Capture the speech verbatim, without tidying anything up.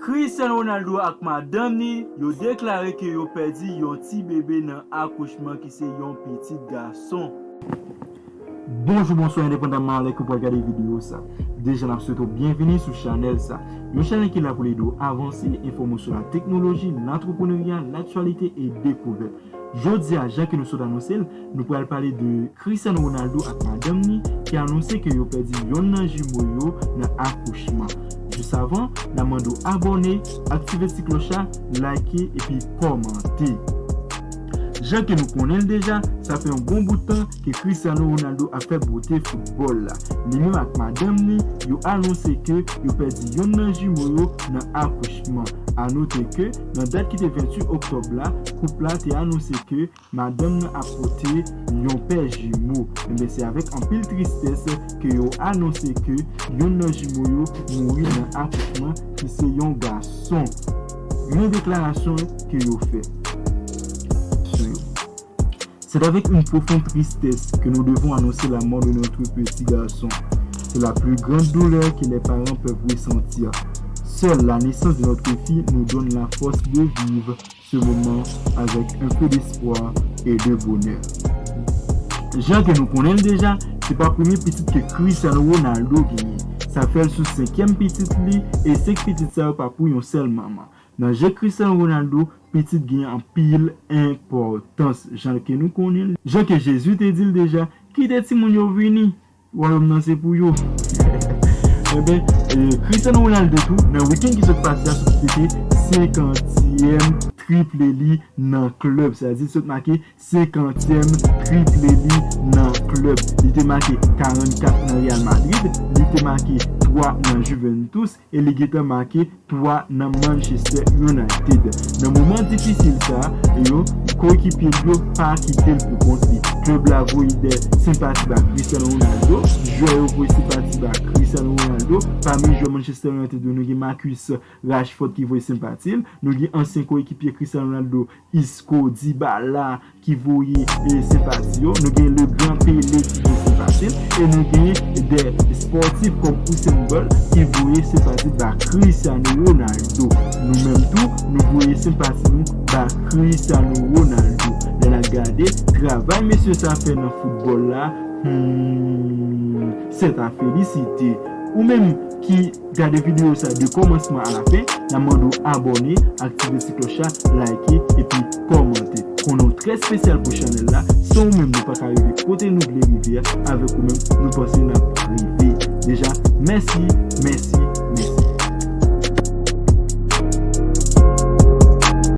Cristiano Ronaldo ak madanm ni yo deklare ke yo pèdi yon ti bebe nan akouchman ki se yon pitit gason. Bonjou, bonswa, endepandaman a lè ke w pral gade videyo sa. Deja, n ap swete w byenvini sou chanèl sa. Yon chanèl ki la pou l ede w avanse, enfòme w sou la teknoloji, lantreprenerya, laktyalite e dekouvèt. Jodi a, jan ke nou sot anonse l, nou pral pale de Cristiano Ronaldo ak madanm ni ki anonse ke yo pèdi yonn nan jimo yo nan akouchman. Jis avan, n a mande w abòne, aktive ti klòch la, like epi kòmante. Jan ke nou konnen l deja, sa fè yon bon bout tan ke Cristiano Ronaldo ap fè bote foutbòl la. Li menm ak madanm ni, yo anonse ke yo pèdi yonn nan jimo yo nan akouchman. A note ke nan dat ki te venntuit oktòb la, koup la te anonse ke madanm nan ap pote yon pè jimo. Enben, se avèk anpil tristès ke yo anonse ke yonn nan jimo yo mouri nan akouchman ki se yon gason. Men deklarasyon ke yo fè. C'est avec une profonde tristesse que nous devons annoncer la mort de notre petit garçon. C'est la plus grande douleur que les parents peuvent ressentir. Seule la naissance de notre fille nous donne la force de vivre ce moment avec un peu d'espoir et de bonheur. Jan ke nou konnen l deja, se pa premye pitit ke Cristiano Ronaldo genyen. Sa fè l sou senkyèm pitit li, e senk pitit sa yo pa pou yon sèl manman. Nan je Cristiano Ronaldo, pitit gen anpil enpòtans. Jan ke nou konnen l, jan ke Jezi te di l deja, kite timoun yo vini, wayòm nan se pou yo. Enben, eh, Cristiano Ronaldo tou, nan wikenn ki sot pase a, sot fete senkantyèm triple li nan klèb. Sa di, sot make senkantyèm triple li nan klèb. Li te make karannkat nan Real Madrid, li te make twa nan Juventus, e li gentan make twa nan Manchester United. Nan moman difisil sa a, yo, koekipye l yo pa kite l pou kont li. Klèb la voye de senpati ba Cristiano Ronaldo, jwè yo voye senpati ba Cristiano Ronaldo. Pami jwè Manchester United yo, nou gen Marcus Rashford ki voye senpati l, nou gen ansyen koekipye Cristiano Ronaldo, Isco, Dybala, ki voye, eh, senpati yo. Nou gen le gran Pele ki voye senpati l. E nou gen de spòtif kòm Usain Bolt ki voye senpati ba Cristiano Ronaldo. Nou menm tou, nou voye senpati nou ba Cristiano Ronaldo. Lè n ap gade travay mesye sa fè nan foutbòl la, hmm, c'est à féliciter. Ou menm ki gade videyo sa de kòmansman a la fen, n a mande w abòne, aktive ti klòch la, like epi kòmante. Konnen w trè espesyal pou chanèl la, san ou menm nou pa ka rive kote nou vle rive a, avèk ou menm nou panse n ap rive. Deja, mèsi, mèsi,